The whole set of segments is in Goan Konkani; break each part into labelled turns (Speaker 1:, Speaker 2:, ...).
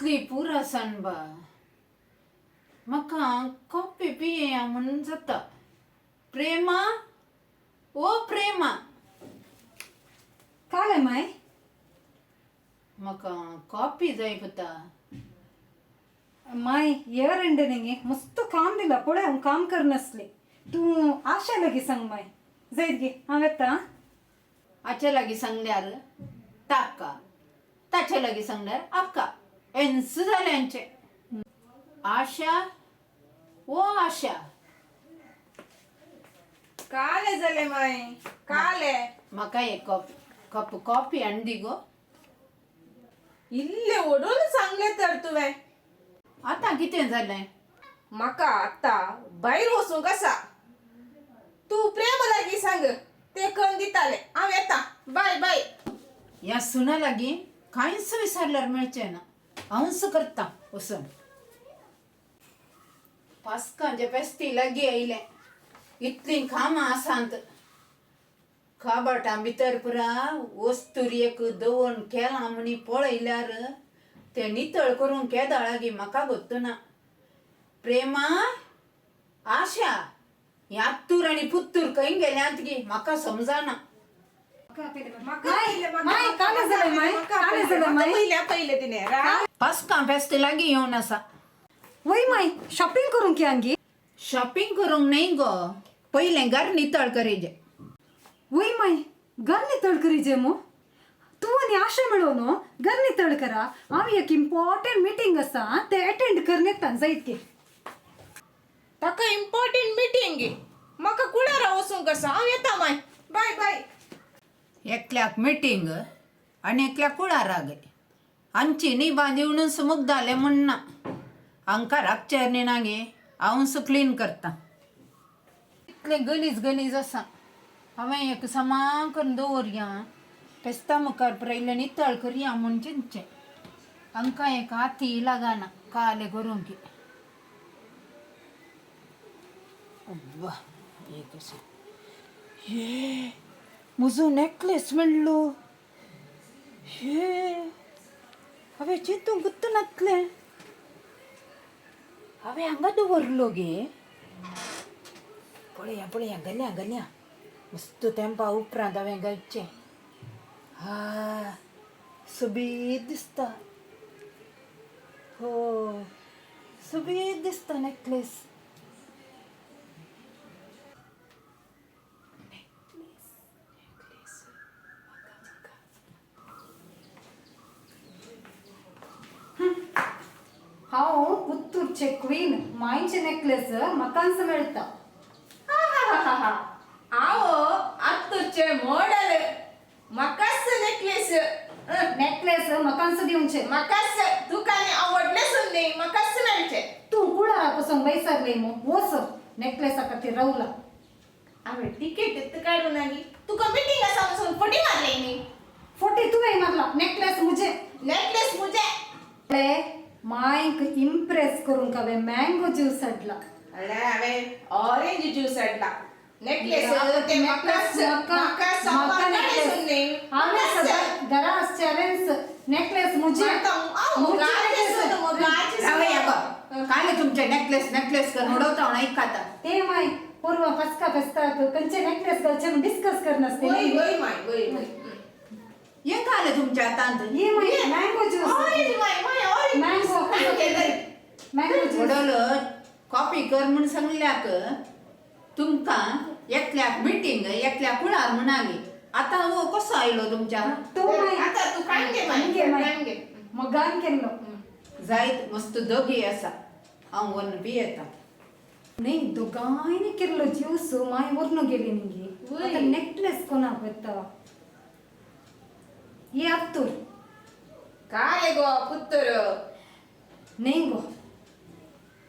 Speaker 1: कितली पुरासान बा. म्हाका कॉफी पियेया म्हणून जाता. प्रेमा, ओ प्रेमा.
Speaker 2: काले माय.
Speaker 1: म्हाका कॉफी जाय पुता.
Speaker 2: माय इयर एंड मस्त काम दिला पळय, हांव काम करनासली. तूं आशा लागीं सांग माय. जायत गे, हांव येता.
Speaker 1: हाचे लागीं सांगल्यार ताका, ताचे लागीं सांगल्यार आका, एन्स जालें हेंचें. आशा, ओ आशा.
Speaker 3: काले जाले माय, काले.
Speaker 1: म्हाका एक कॉफी, कप कॉफी हाड गो.
Speaker 3: इल्ले ओडून सांगले तर तुवें.
Speaker 1: आतां कितें जालें?
Speaker 3: म्हाका आतां भायर वचूंक आसा. तूं प्रेम लागीं सांग, ते कन्न दिताले. हांव येता, बाय बाय.
Speaker 1: ह्या सुना लागीं कांयच विचारल्यार मेळचें ना. हांवच करता वचून. पास्कांचे पेस्ती लागीं आयलें, इतलीं कामां आसात. काबाटां भितर पुरा वस्तूर एक दवरून केलां म्हणी पळयल्यार तें नितळ करूंक केदाळ लागीं म्हाका गोत्तना. प्रेमा, आशा, हीं आत्तूर आनी पुत्तूर खंय गेल्यांत गी म्हाका समजना.
Speaker 2: माय माय, काले जालें माय, काले जालें माय.
Speaker 3: पयल्या पयले तिणे राव.
Speaker 1: पास्कां फेस्त लागीं येवन आसा.
Speaker 2: वय माय, शॉपिंग करूंक या गे.
Speaker 1: शॉपिंग करूंक न्हय गो, पयलें घर नितळ करीजे.
Speaker 2: वय माय, घर नितळ करीजे मू. तूं आनी आशा मेळोवन न्हू घर नितळ करा. हांव एक इम्पॉर्टंट मिटींग आसा, तें एटेंड करून येता. जायत गे.
Speaker 3: ताका इम्पॉर्टंट मिटींग, म्हाका कुळारा वचूंक आसा. हांव येता माय, बाय बाय.
Speaker 1: एकल्याक मिटींग आनी एकल्याक कुळारा गे. आमची निबां दिवनूच मुगदालें म्हण ना. हांकां राखचेर न्ही गे, हांवूच क्लीन करता. इतलें गलीज गलीज आसा. हांवें एक समा करून दवरया, फेस्ता मुखार पुरा इल्लें नितळ करया म्हूण चिंतचें. हांकां एक हाती लागना काले करूंक. अब्बा, एक आसा. ये, म्हजो नॅकलेस मेळ्ळो. हे, हांवें चिंतूंक नातलें. हांवें हांगा दवरलो गे. पळया पळया, गल्या गल्या, मस्त तेंपा उपरांत हांवें घालचें. हा, सोबीत दिसता. हो, सोबीत दिसता नॅकलेस.
Speaker 2: हांव पुत्तूरचे क्वीन. मायचे नेकलेस म्हाकांच मेळटा.
Speaker 3: हांव आत्तूरचे मॉडल, म्हाकाच नेकलेस.
Speaker 2: नेकलेस म्हाकांच दिवचे.
Speaker 3: म्हाकाच, तुका आनी आवडलेच न्ही, म्हाकाच मेळचे.
Speaker 2: तूं कुळारा पसून वैसरले मू, वच नेकलेसा खातीर रावला.
Speaker 3: हांवें टिकेट काडूं ना गी? तुका मिटींग आसा म्हणून फटी मारले न्ही.
Speaker 2: फोटी तुवें मारला, नेकलेस मुजे.
Speaker 3: नेकलेस मुजे.
Speaker 2: मायक इम्प्रेस करूंक हांवें मँगो ज्यूस हाडला.
Speaker 3: अरे, हांवें ऑरेंज ज्यूस हाडला. नेकलेस ते म्हाकाच, म्हाकाच.
Speaker 2: म्हाका नेकलेस. हांवें सदां घरा आसचे हांवेंच नेकलेस मुजे. मुजे necklace.
Speaker 1: रावया गो, काले तुमचे नेकलेस नेकलेस करून उडवता हांव आयकता.
Speaker 2: ते माय, पूर्व फसका फेस्ताक खंयचे नेकलेस घालचे म्हूण डिस्कस करनासते.
Speaker 3: वय वय माय, वय वय.
Speaker 1: हें काले तुमच्या हातांत?
Speaker 2: ये my, mango juice.
Speaker 3: Orange my, my orange.
Speaker 2: Mango. Mango juice.
Speaker 1: वडोल कॉपी कर म्हूण सांगल्याक तुमकां एकल्याक मिटींग, एकल्याक कुळार म्हणाली. आतां हो कसो आयलो तुमच्या?
Speaker 2: तो माय.
Speaker 3: आतां तूं काडून घे माय.
Speaker 2: घे माय.
Speaker 3: काडून घे.
Speaker 2: मोगान केल्लो.
Speaker 1: जायत मस्त दोगी आसा, हांव व्हरून पियेता.
Speaker 2: न्ही, दोगांयनी केल्लो ज्यूस माय व्हरून गेली न्ही.
Speaker 3: वय.
Speaker 2: आतां नेकलेस कोणाक वता? ये अत्तूर.
Speaker 3: काय गो पुत्तर?
Speaker 2: न्ही गो,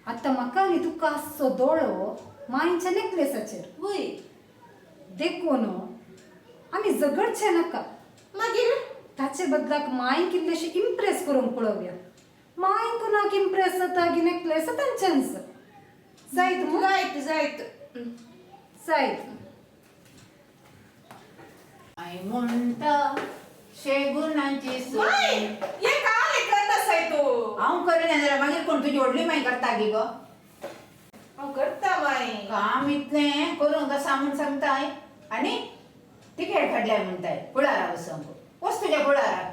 Speaker 2: आतां म्हाका आनी तुका आसचो दोळो मांयच्या नेकलेसाचेर.
Speaker 3: वय.
Speaker 2: देखून आमी झगडचें नाका.
Speaker 3: मागीर?
Speaker 2: ताचे बदलाक मांयक इल्लेशें इम्प्रेस करूंक पळोवया. मांय कोणाक इम्प्रेस जाता की नेकलेस तांच्यांच जायत मू.
Speaker 3: जायत जायत.
Speaker 2: जायत.
Speaker 1: I म्हणटा शेगुणाची
Speaker 3: माय,
Speaker 1: सोय.
Speaker 3: हे काले करता साय तू?
Speaker 1: हांव करिना जाल्यार मागीर कोण तुजी व्हडली माय करता गी गो?
Speaker 3: हांव करता माय.
Speaker 1: काम इतलें करूंक आसा म्हूण सांगताय आनी तिकेट काडल्या म्हणटाय कुळारा वचोंक. वच तुज्या कुळारा.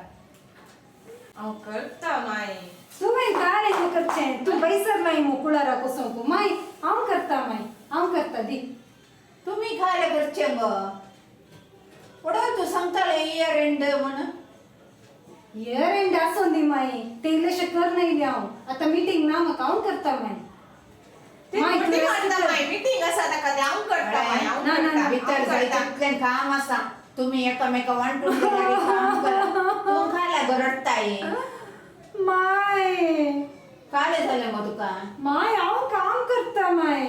Speaker 3: हांव करता माय.
Speaker 2: तुवें काय न्हू करचें, तूं बैसर नाय मु कुळारा कोसोंक. माय, हांव करता माय, हांव करता दी.
Speaker 1: तुमी खायला करचें गो? वडो तूं सांगतालें इयर एंड म्हण.
Speaker 2: इयर एंड आसूं दी माई, ते इल्लेशें कर नायलें हांव. आतां मिटींग ना म्हाका, हांव करता माय.
Speaker 3: ती
Speaker 2: माय, तूं
Speaker 3: फटी
Speaker 2: rest
Speaker 3: मारता
Speaker 2: कर.
Speaker 3: माय, मिटींग आसा ताका तें. हांव करता माय, हांव
Speaker 2: ना, ना,
Speaker 3: करता.
Speaker 2: ना.
Speaker 1: भितर
Speaker 3: हांव
Speaker 1: जाय
Speaker 3: करता.
Speaker 1: तितलें काम आसा, तुमी एकामेका वांटून घेतल्यार काम करा. तूं खायला गो रडटाय?
Speaker 2: माय.
Speaker 1: कालें जालें गो तुका?
Speaker 2: माय, हांव काम करता माय.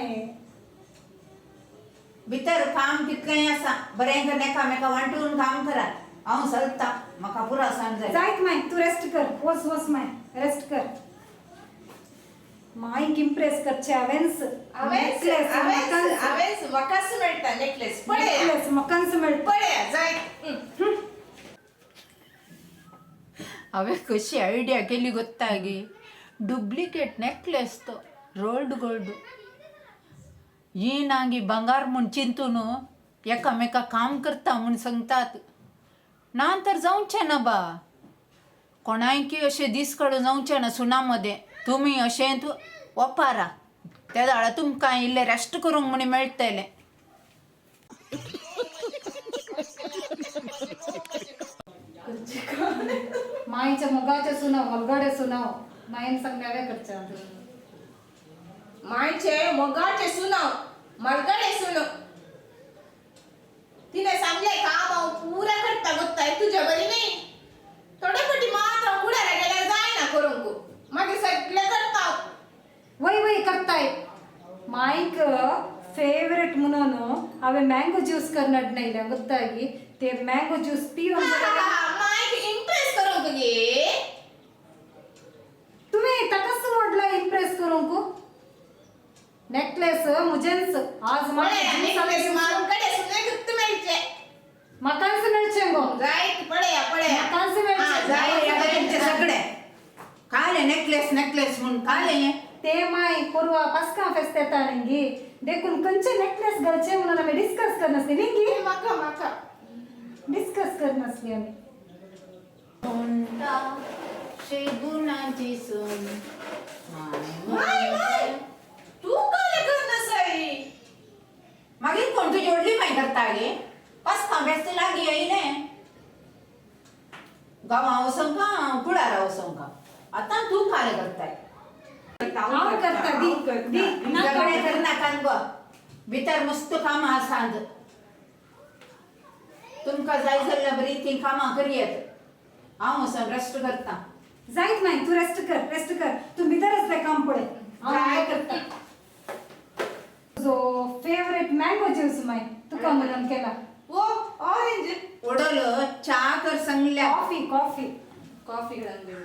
Speaker 1: भितर काम कितलेंय आसा, बरें करून एकामेका वांटून काम करात. हांव चलता, म्हाका पुरो सांज जाली.
Speaker 2: जायत माय, तूं रेस्ट कर. वच वच माय, रेस्ट कर. मायक इम्प्रेस करचें हांवेंच.
Speaker 3: हांवेंच.
Speaker 2: Necklace,
Speaker 3: हांवेंच.
Speaker 2: म्हाकाच.
Speaker 3: हांवेंच, म्हाकाच मेळटा नेकलेस पळया.
Speaker 2: नेकलेस म्हाकाच मेळटा.
Speaker 3: पळया जायत.
Speaker 1: हांवें कशी आयडिया केली गोत्ता गी? डुप्लिकेट नेकलेस तो रोल्ड गोल्ड ही ना गी बंगार म्हूण चिंतून एकामेका काम करता म्हूण सांगतात. ना तर जावचें ना बा, कोणायकी अशें दीस काडून जावचें ना. सुना मदें तुमी अशें ओपारा त्या वेळार तुमकां इल्लें रेस्ट करूंक म्हूण मेळटलें.
Speaker 2: मायच्या मोगाचें सुनाव, मलगडे सुनाव, मायन सांगल्यार करचें.
Speaker 3: मायचे मोगाचे सुनाव, मलगडे सुनो. तिने सांगले काम हांव पुरा करता गोत्ताय, तुजे बरी न्ही. थोडे फाटी मात्र हांव कुळारा गेल्यार जायना करूंक, मागीर सगळें करता हांव.
Speaker 2: वय वय करताय. मायक फेवरेट म्हणून हांवें मँगो ज्यूस कर्नाटना येयल्या गोत्तागी, ते मँगो ज्यूस पिवन.
Speaker 3: मायक इम्प्रेस करूंक गे.
Speaker 2: तुवें ताकाच मोडला इम्प्रेस करूंक. नेकलेस मुजेंच आज.
Speaker 3: पळया नेकलेस मालगडे सुने गुप्त मेळचे.
Speaker 2: म्हाकाच मेळचें गो.
Speaker 3: जायत, पळया पळया.
Speaker 2: म्हाकाच मेळचें.
Speaker 3: हा, जायत.
Speaker 1: आता तुमचे सगळे काले नेकलेस नेकलेस म्हूण काले हें.
Speaker 2: ते माय परवा पास्का फेस्त येता न्ही, देखून खंयचे नेकलेस घालचे म्हणून आमी डिस्कस करनासली न्ही गी.
Speaker 3: म्हाका म्हाका
Speaker 2: डिस्कस करनासली आमी.
Speaker 1: म्हणटा शेगुणाची सून माय.
Speaker 3: माय माय, तूं काले करनासाय?
Speaker 1: मागीर कोण तुजी व्हडली माय करता गे? पास्का फेस्त लागीं येयलें, गांवां वचोंक कुळारा वचोंक. आतां तूं कालें करताय?
Speaker 2: हांव करता दी दी.
Speaker 1: झगडें करनाकात गो, भितर मस्त कामां आसात. तुमकां जाय जाल्यार बरीं तीं कामां करयेत. हांव वचोन रेस्ट करता.
Speaker 2: जायत माय, तूं रेस्ट कर, रेस्ट कर. तूं भितर आसलें काम पळय, हांव
Speaker 3: जायत.
Speaker 2: करता. तुजो फेवरेट मँगो ज्यूस माय, तुका म्हणून केला.
Speaker 3: ओ ऑरेंज.
Speaker 1: ओडल च्या कर सांगल्या.
Speaker 2: Coffee coffee.
Speaker 3: कॉफी घालून.